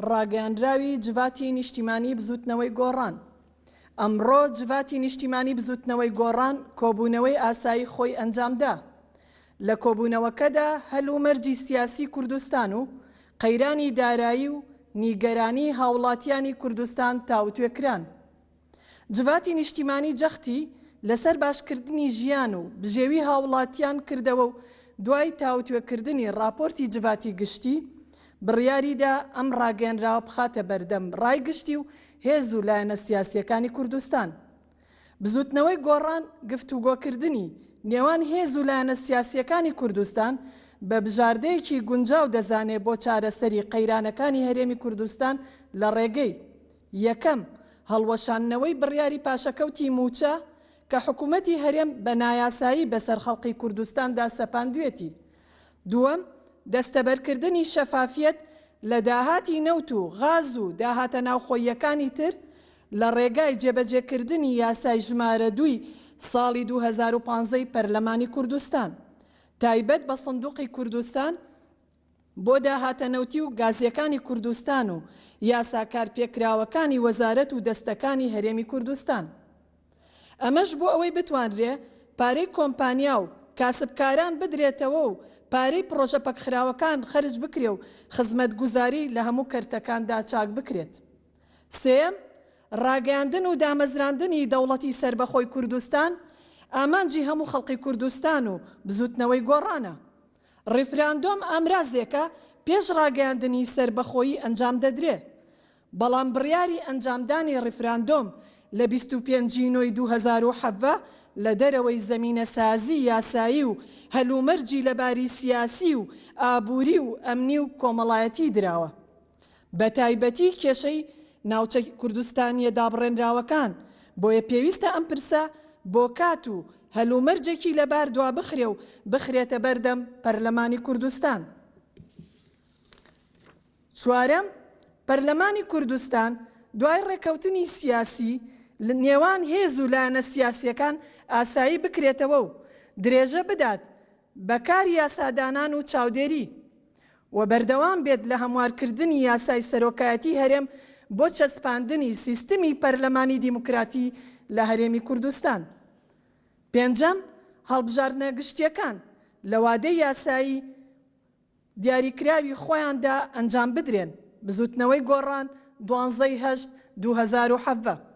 ڕاگەیاندراوی جڤاتی نیشتیمانی بزوتنەوەی گۆڕان ئەمڕۆ جڤاتی نیشتیمانی بزوتنەوەی گۆڕان کۆبوونەوەی ئاسایی خۆی ئەنجامدا. لە کۆبوونەوەکەدا هەل و مەرجی سیاسی کوردستان و قەیرانی دارایی و نیگەرانی هاوڵاتیانی کوردستان تاوتوێ کران. جڤاتی نیشتیمانی جەختی لەسەر باشکردنی ژیان و بژێوی هاوڵاتیان کردەوە و دوای تاوتوێکردنی ڕاپۆرتی جڤاتی گشتی، بڕیاریدا ئەم ڕاگەیەنراوە بخاتە بەردەم ڕای گشتی و هێز و لایەنە سیاسییەکانی کوردستان. بزوتنەوەی گۆڕان گفتوگۆکردنی نێوان هێز و لایەنە سیاسییەکانی کوردستان بە بژاردەیەکی گونجاو دەزانێ بۆ چارەسەری قەیرانەکانی هەرێمی کوردستان لە ڕێگەی، یەکەم، هەڵوەشاندنەوەی بڕیاری پاشەکەوتی مووچە کە حکوومەتی هەرێم بە نایاسایی بەسەر خەڵقی کوردستاندا سەپاندوێتی. دووەم، دەستەبەرکردنی شەفافیەت لە داهاتی نەوت و غاز و داهاتە ناوخۆییەکانی تر لە ڕێگای جێبەجێکردنی یاسای ژمارە دووی ساڵی 2015 ی پەرلەمانی کوردستان تایبەت بە سندوقی کوردستان بۆ داهاتە نەوتی و گازییەکانی کوردستان و یاسا کارپێکراوەکانی وەزارەت و دەستەکانی هەرێمی کوردستان. ئەمەش بۆ ئەوەی بتوانرێ پارەی کۆمپانیا و کاسبکاران بدرێتەوە و پارەی پڕۆژە پەکخراوەکان خەرج بکرێ و خزمەتگوزاری لە هەموو کەرتەکاندا چاک بکرێت. سێیەم، ڕاگەیاندن و دامەزراندنی دەوڵەتی سەربەخۆی کوردستان ئامانجی هەموو خەڵقی کوردستان و بزووتنەوەی گۆڕانە. ڕیفراندۆم ئامرازێکە پێش ڕاگەیاندنی سەربەخۆیی ئەنجام دەدرێ، بەڵام بڕیاری ئەنجامدانی ڕیفراندۆم لە 25 ی نۆی 2017 لە دەرەوەی زەمینەسازی یاسایی و هەلومەرجی لەباری سیاسی و ئابووری و ئەمنی و کۆمەڵایەتی دراوە. بەتایبەتی کێشەی ناوچە کوردستانییە دابڕێنراوەکان، بۆیە پێویستە ئەم پرسە بۆ کات و هەلومەرجێکی لەبار دوابخرێ و بخرێتە بەردەم پەرلەمانی کوردستان. چوارەم، پەرلەمانی کوردستان دوای ڕێککەوتنی سیاسی نێوان هێز و لایەنە سیاسییەکان ئاسایی بکرێتەوە و درێژە بدات بە کاری یاسادانان و چاودێری و بەردەوام بێت لە هەموارکردنی یاسای سەرۆکایەتی هەرێم بۆ چەسپاندنی سیستمی پەرلەمانی دیموکراتی لە هەرێمی کوردستان. پێنجەم، هەڵبژاردنە گشتیەکان لە وادەی یاسایی دیاریکراوی خۆیاندا ئەنجام بدرێن، بزوتنەوەی گۆڕان، دوانزە ی هەشت، 2017.